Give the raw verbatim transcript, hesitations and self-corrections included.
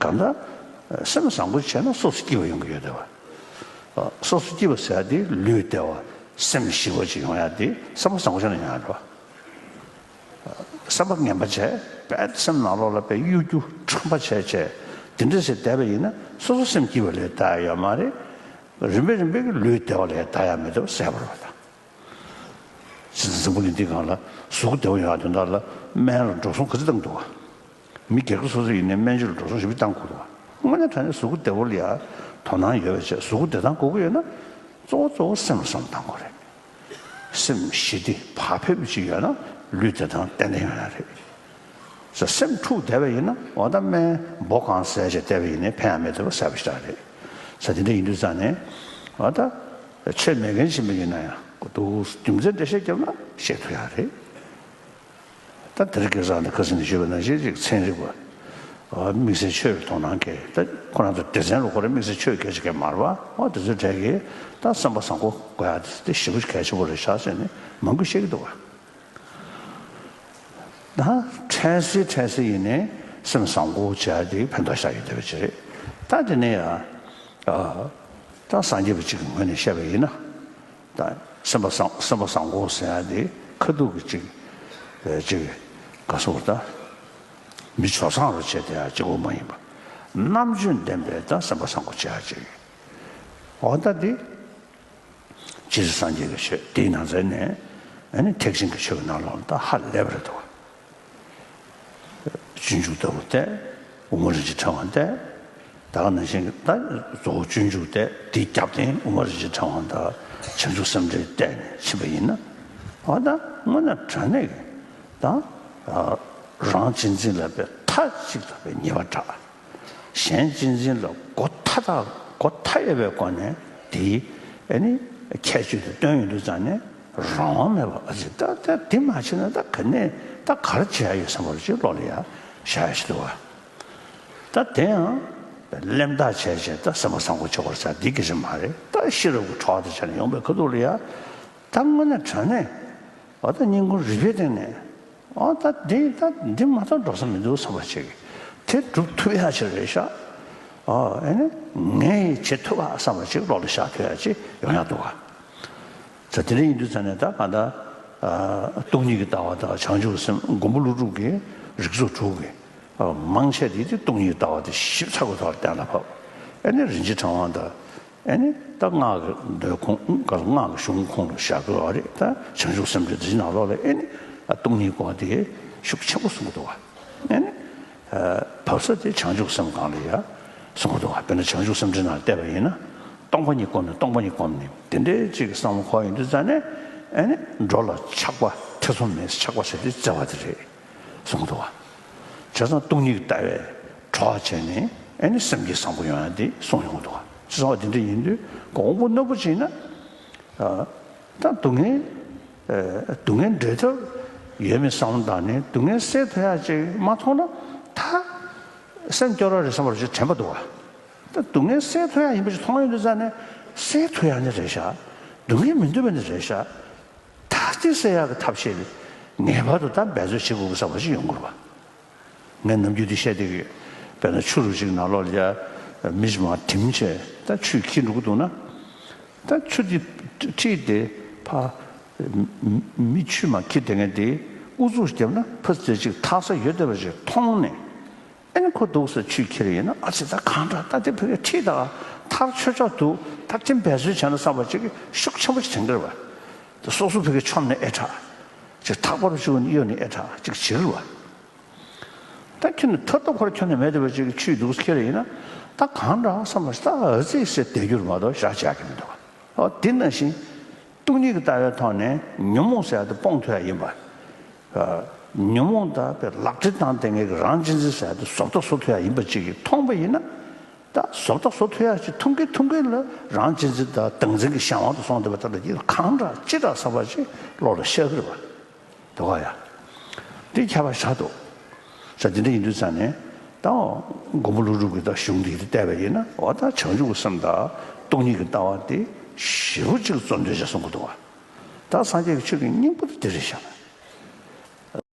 གང་ལྟར་སེམས་བཟང་པོ་བྱས་ན་སོ་སོ་སྐྱིད་པ་ཡོང་གི་ཡོད་དེ་བ། སོ་སོ་སྐྱིད་པ་ཟེར་ཡ་དེ་ལུས་བདེ་བ་སེམས་ཞི་བ་ཅིག་ཡོང་ཡ་དེ་སེམས་པ་བཟང་པོ་བྱས་ན་ཡོང་ཡ་རེད་བ། སེམས་པ་ངན་པ་བྱས་དཔེ་སེམས་ནང་ལོགས་ལ་དཔེ་གཡོ་སྒྱུ་ཁྲམ་པ་བྱས་བྱས་དེ་འདྲ་ཟེར་བསྡད་པ་ཡིན་ན་སོ་སོ་སེམས་སྐྱིད་པ་ལས་ལྟ་ཡ་ཡོད་མ་རེད། རིམ་པས་རིམ་པས་ཀྱི་ལུས་བདེ་བ་ལས་ལྟ་ཡ་མེད་དུ་ཟད་པ་རེད་བ་ད། སྲིད་འཛིན་ཕུན་ཚོགས་འདི་སྒང་ལ་གཟུགས་བདེ་བོ་ཡོང་ཡ་དོན་དག་ལ་སྨན་ལ་འགྲོ་སོང་ག་ཚོད་བཏང་འདུག་བ། མི་སྒེར་གྱི་སོ་སོ་ཡིན་ནའི་སྨན་བཅོས་ལ་འགྲོ་སོང་ཞེ་པོ་བཏང་དགོས་འདུག་བ། དངོས་གནས་དྲང་གནས་གཟུགས་པོ་བདེ་བོ་ལ་ཡ་དོ་སྣང་ཡོད་པ་བྱས་གཟུགས་པོ་བདེ་ཐང་དགོས་ཀྱི་ཡོད་ན་གཙོ་བོ་གཙོ་བོ་སེམས་ལ་བསམ་བཏང་དགོས་རེད། སེམས་ཞི་བདེ་བག་ཕེབས་ཅིག་ཡོད་ན་ལུས་བདེ་ཐང་ཏན་ཏན་ཡོང་ཡ་རེད། ས་སེམས་འཁྲུགས་བསྡད་པ་ཡིན་ན་འོ་ད་སྨན་འབོ་གང་ཟས་བྱས་བསྡད་པ་ཡིན་ནའི་ཕན་ཡ་མེད་ཐུབ་པ་ཟ་བ་ཞིག་རེད། ས་དེ་འདྲ་ཡིན་དུས་ཙང་ནས་འོ་ད་ཆོས་མེད་མཁན་ཞིག་མི་ཡིན་ན་ཡང་འདུག་རྒྱུ་མཚན་འགྲེལ་བཤད་བརྒྱབ་ན་ཤེས་ཐུབ་ཡ་རེད། ད་དེ་རིང་ཁ་སང་ནས་ཁ་སང་ནས་ཞུས་པ་ནང་བཞིན་ཅིག་ཚན་རིག་པ། དམིགས་བསལ་ཆོས་ལ་དོ་སྣང་གལ་ད་ཁོ་རང་ཚོ་སྡེ་ཚན་ལ་ཁོ་རང་དམིགས་བསལ་ཆོས་གལ་ཆེ་གལ་མ་རེད་བ། འོ་དེ་ཚོའི་གྲས་ཀྱིས་ད་བསམ་པ་བཟང་པོ་དགོས་ཡ་དེ་ཞེ་པོ་གལ་ཆེན་པོ་རེད་ཤག་ཟེར་ནས་མང་པོ་བཤད་ཀྱི་འདུག་བ། ད་ཕྲན་སེ་ཕྲན་སེ་ཡིན་ནའི་སེམས་བཟང་པོ་བྱ་ཡ་དེ་ཕན་ཐོགས་ཤག་ཡོད་བསྡད་པ་ཅིག་རེད། ད་དེ་ནས་ཡང་ད་སངས་རྒྱས་པ་གཅིག་གི་ངོས་ནས་བཤད་པ་ཡིན་ན། ད་སེམས་པ་བཟང་སེམས་པ་བཟང་པོ་ཟེར་ཡ་དེ་ཁ་ཐུག་གི་གཅིག་གཅིག་ག་སོགས་ད་མི་ཆོག་སང་རུ་བྱས་ཏེ་ཡ་གཅིག་པོ་མ་ཡིན་པ། རྣམ་དཔྱོད་ལྡན་པའི་ད་སེམས་པ་བཟང་པོ་བྱེད་ཡ་གཅིག་འོ་ད་དེ་སྤྱིར་སངས་རྒྱས་ཀྱི་ཆོས་དེའི་ནང་ཚན་ནས་ཨ་ནི་ཐེག་ཆེན་གྱི་ཆོས་ཀྱི་ནང་ལོགས་ལ་ད་ཧ་ལས་པ་རེད་དོ། སྤྱོད་འཇུག་ལྟ་བུ་སྟེ། དབུ་མ་རིན་ཆེན་ཕྲེང་བ་སྟེ། ད་ག་ནང་བཞིན་གྱི་ད་གཙོ་བོ་སྤྱོད་འཇུག་སྟེ་དེའི་རྒྱབ་རྟེན་དབུ་མ་རིན་ཆེན་ཕྲེང་བ་དང་བྱང་ཆུབ་སེམས་འགྲེལ་བལྟས་ནས་ཕྱིན་པ་ཡིན་ན། འོ་ད་དངོས་གནས་དྲང་གནས་ཀྱི་ད་རང་གཅེས་འཛིན་ལ་དཔེ་མཐའ་གཅིག་ཏུ་དཔེ་ཉེས་པ་དྲག་གཞན་གཅེས་འཛིན་ལ་སྒོ་ཐ་དག་སྒོ་མཐའ་ཡས་པའི་སྒོ་ནས་དེའི་ཨ་ནི་ཁྱད་ཆོས་དེ་སྟོན་ཡོང་དུས་ཙང་ནས་རང་དབང་མེད་པ་ཨ་ཙི་ད་ད་དེ་མ་བྱས་ན་ད་ག་ནས་ད་ག་རེ་བྱེད་ཡ་ཡོད་བསམ་པ་ཅིག་བློ་ལ་ཡ་བཞག་ཡ་ཞིག་འདུག་བ། ད་དེ་ཡང་གླེན་རྟགས་བྱས་བྱས་ད་སེམས་པ་བཟང་པོ་བྱེད་དགོས་ཟེར་འདི་སྐད་ཆ་མ་རེད། ད་ཤེས་རབ་ཀྱི་གྲོགས་དེ་བྱས་ནས་ཡོང་པའི་ཁ་ཐུག་ལ་ཡ་ད་དངོས་གནས་དྲང་གནས་འོ་ད་སྙིང་ཁུང་རུས་པའི་སྟེང་ནས། ཨོ་ད་འདི་ད་འདི་མ་གཏོགས་འགྲོ་ས་མི་འདུག་བསམ་པ་ཅིག་དེ་སྒྲུབ་ཐུབ་ཡ་ཅིག་རེད་ཤག་ཨོ་ཨེ་ནི་ངས་བྱེད་ཐུབ་པ་བསམ་པ་ཅིག་བློ་ལ་བཞག་ཐུབ་ཡ་ཅིག་ཡོང་ཡ་འདུག་ག་ད་དེ་འདྲ་ཡིན་དུས་ཙང་ནས་ད་གང་ལྟར་སྟོང་ཉིད་ཀྱི་ལྟ་བ་དང་བྱང་ཆུབ་སེམས་མགོན་པོ་ཀླུ་སྒྲུབ་ཀྱི་རིགས་ཚོགས་དྲུག་གི་མང་ཆེ་དེ་དེ་སྟོང་ཉིད་ཀྱི་ལྟ་བ་དེ་ཞིབ་ཚགས་པའི་ཐོག་ལ་གཏན་ལ་ཕབ། ཨེ་ནི་རིན་ཆེན་ཕྲེང་བ་དང་། ཨེ་ནི་ད་སྔགས་ཀྱི་མདོའི་ཁུངས་སྔགས་ཀྱི་གཞུང་ཁུངས་ལ་བཞག་དགོས་པ་རེད། ད་བྱང་ཆུབ་སེམས་འགྲེལ་འདིའི་ནང་ལོགས་ལ་ཨེ་ནི་སྟོང་ཉིད་སྐོར་དེ་ཤུགས་ཆེན་པོ་གསུང་གི་འདུག་བ། ཨེ་ནི་བབས་ས་དེ་བྱང་ཆུབ་སེམས་སྒང་ལ་ཡ་གསུང་གི་འདུག་བ། དཔེར་ན་བྱང་ཆུབ་སེམས་འགྲེལ་ནང་བལྟས་པ་ཡིན་ན་སྟོང་པ་ཉིད་བསྒོམས་ནས་སྟོང་པ་ཉིད་བསྒོམས་ནས་དེ་འདྲའི་ཅིག་གི་བསམ་བློ་འཁོར་ཡོང་དུས་ཙང་ནས་ཨེ་ནི་འགྲོ་ལ་ཆགས་པ་ཐེ་ཚོམ་མེད་ཆགས་པ་ཟེར་དེ་བཙལ་བ་དེ་རེད། གསུང་གི་འདུག་བ། བྱས་ཙང་སྟོང་ཉིད་ཀྱི་ལྟ་བའི་གྲོགས་བྱས་ནས་ཨེ་ནི་སེམས་བསྐྱེད་བཟང་པོ་ཡོང་ཡ་འདི་གསུང་ཡོང་གི་འདུག་བ། བྱས་ཙང་བ་འདི་འདྲ་ཡིན་དུས་དགོངས་པ་རྣོན་པོ་བྱས་ན། ད་སྡུག་བསྔལ་སྡུག་བསྔལ་འབྲལ་ཐབས་ཡོད་མེད་བསམ་བློ་བཏང་ནས་སྡུག་བསྔལ་སེལ་ཐུབ་ཡ་ཅིག་མ་མཐོང་ན་ད་སེམས་སྐྱོ་ར་རེད་བསམ་པ་ཅིག་དྲན་པ་འདུག་བ། ད་སྡུག་བསྔལ་སེལ་ཐུབ་ཡ་ཡིན་པ་ཅིག་མཐོང་ཡོང་དུས་ཙང་ནས་སེལ་ཐུབ་ཡ་ནི་རེད་ཤག་སྡུག་བསྔལ་མི་འདོད་པ་ནི་རེད་ཤག་ད་དེ་སེལ་ཡག་གི་ཐབས་ཤེས་ངེས་པར་དུ་ད་འབད་རྩོལ་བྱེད་དགོས་ཀྱི་བསམ་པ་ཞིག་ཡོང་གི་རེད་བ། ངས་ནམ་རྒྱུན་དེ་བཤད་བསྡད་ཀྱི། དཔེར་ན་ཆུ་རུ་ཅིག་ནང་ལོགས་ལ་ཡ་མི་ཞིག་མར་དྲིམ་བྱས་ད་ཆུ་འཁྱིལ་འགྲོ་གི་འདུག་ན། ད་ཆུ་དེ་ཁྲིད་དེ་ཕ་མི་ཆུ་མར་འཁྱིལ་བསྡད་མཁན་དེ་ཨུ་ཚུགས་བརྒྱབ་ན་ཕ་ཚེ་ཅིག་ཐག་ས་ཡོད་བསྡད་པ་ཞིག་མཐོང་ནས། ཨེ་ནི་ཁོ་འདུག་སེ་ཆུ་འཁྱེར་ཡིན་ན་ཨ་ཙི་ད་གང་འདྲ་ད་དེ་ཕ་གི་ཁྲིད་ད་ཐག་ཆོད་ཆོག་འདུག་ད་དེ་འབད་རྩོལ་བྱས་ན་བསམ་པ་ཅིག་གི་ཤུགས་ཆེན་པོ་ཞིག་དྲན་གི་རེད་བ། ད་སོ་སོ་ཕ་གི་མཆོང་ནས་ཨེ་དྲག་ཅིག་ཐག་པ་རུ་ཅིག་གཡོ་ནས་ཨེ་དྲག་ཅིག་བྱེད་གི་རེད་བ། ད་ཁྱོད་ནི་ཐ་ཐོ་ཁོར་ཁྱོན་ནས་མེད་བསྡད་པ་ཅིག་གི་ཆུ་འདུག་སེ་འཁྱེར་ཡིན་ན་ད་གང་འདྲ་བསམ་པ་ཞིག་ད་ཨ་ཙི་སེ་བསྡད་རྒྱུ་རེད་མ་གཏོགས་ཞག་བྱ་གི་མི་འདུག་བ། འོ་དེ་ནང་བཞིན། སྟོང་ཉིད་ཀྱི་ལྟ་བའི་ཐོག་ནས་ཉོན་མོངས་ཟེར་ཡ་དེ་སྤོང་ཐུབ་ཡ་ཡིན་པ། ཉོན་མོངས་དང་དཔེ་ལག་ཁྲིད་བཏང་བསྡད་མཁན་གྱི་རང་གཅེས་འཛིན་ཟེར་ཡ་དེ་བཟོ་ལྟ་བཟོ་ཐུབ་ཡ་ཡིན་པ་ཅིག་གིས་མཐོང་པ་ཡིན་ན། ད་བཟོ་ལྟ་བཟོ་ཐུབ་ཡ་ཅིག་མཐོང་གིན་མཐོང་གིན་ལ་རང་གཅེས་འཛིན་དང་བདག་འཛིན་གྱི་གཞན་དབང་དུ་སོང་བསྡད་པ་དེ་ལ་ཡིད་གང་དྲག་ཅི་དྲག་ཟེར་བ་ཅིག་བློ་ལ་ཤར་གི་རེད་པ། དེ་ག་ཡ། འདི་ཁྱད་པར་ཆགས་འདུག་ས་འདི་འདྲ་ཡིན་དུས་ཙང་ནས་ད་མགོན་པོ་ཀླུ་སྒྲུབ་ཀྱི་ད་གཞུང་འདི་བལྟས་པ་ཡིན་ན་འོ་ད་བྱང་ཆུབ་ཀྱི་སེམས་དང་སྟོང་ཉིད་ཀྱི་ལྟ་བ་དེ་ཞེ་པོ་ཅིག་གཙོ་འདོན་བྱས་གསུང་གི་འདུག་བ། ད་སངས་རྒྱས་ཀྱི་ཆོས་ཀྱི་སྙིང་པོ་དེ་འདི་རེད་ཤག